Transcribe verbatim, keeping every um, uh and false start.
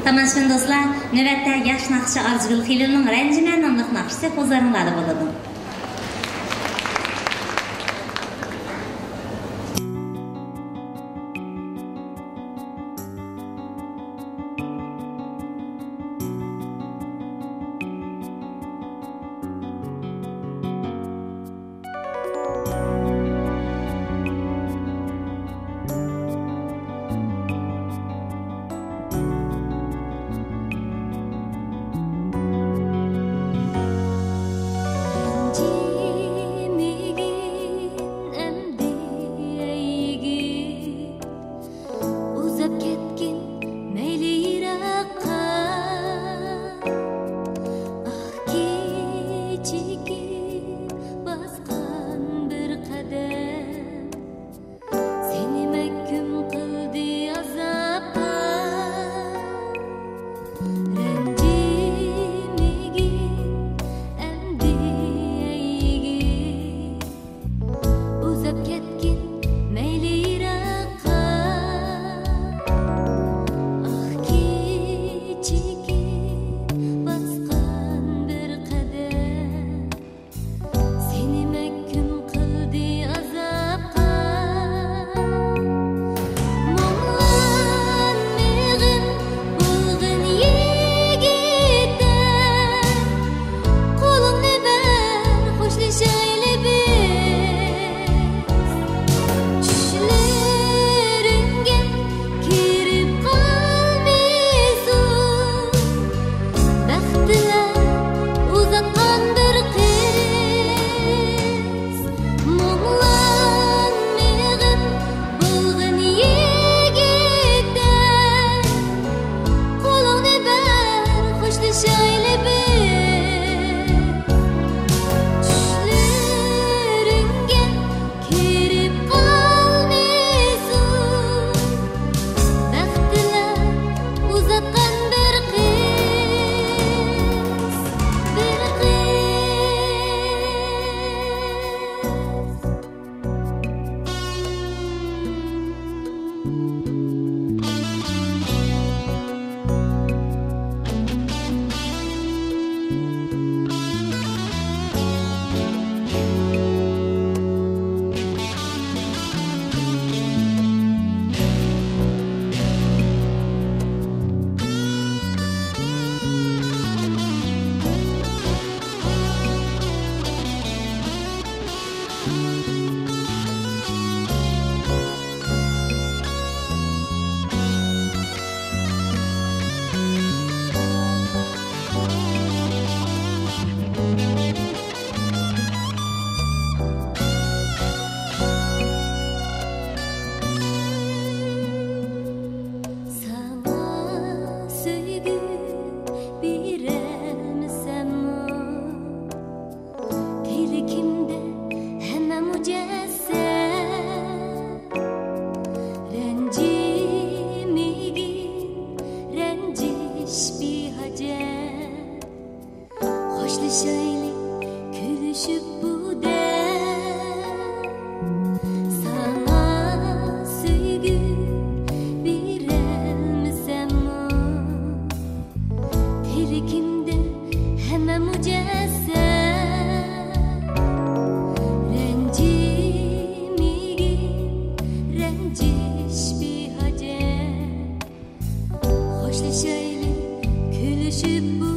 تاماشىبىن دوستلار، نۆۋەتتە ياش ناخشىچى ئارزۇگۈل خېلىلنىڭ رەنجىمە ناملىق ناخشىسى ھۇزۇرۇڭلاردا بولىدۇ. ئۇزاپ كەتكىن مەيلى يىراققا، ئاھ، كېچىكىپ باسقان بىر قەدەم سېنى مەھكۇم قىلدى ئازابقا. رەنجىمىگىن ئەمدى ئەيگىن، ئۇزاپ كەتكىن مەيلى يىراققا، ئاھ، كېچىكىپ باسقان بىر قەدەم سېنى مەھكۇم قىلدى ئازابقا. مۇڭلانمىغىن بولغىن يىگىتتەك، قولۇڭنى بەر، خوشلىشايلى بىز. چۈشلىرىڭگە كىرىپ قالمىسۇن بەختلەر ئۇزاتقان بىر قىز. مۇڭلانمىغىن بولغىن يىگىتتەك، قولۇڭنى بەر، خوشلىشايلى بىز. چۈشلىرىڭگە كىرىپ قالمىسۇن بەختلەر ئۇزاتقان بىر قىز، بىر قىز. ساڭا سۆيگۈ بېرەلمىسەممۇ، تىلىكىمدە ھەممە مۇجەسسەم. رەنجىمىگىن، رەنجىش بىھاجەت. خوشلىشايلى كۈلۈشۈپ بۇ دەم. ساڭا سۆيگۈ بېرەلمىسەممۇ، تىلىكىمدە ھەممە مۇجەسسەم. رەنجىمىگىن، رەنجىش بىھاجەت. خوشلىشايلى كۈلۈشۈپ بۇ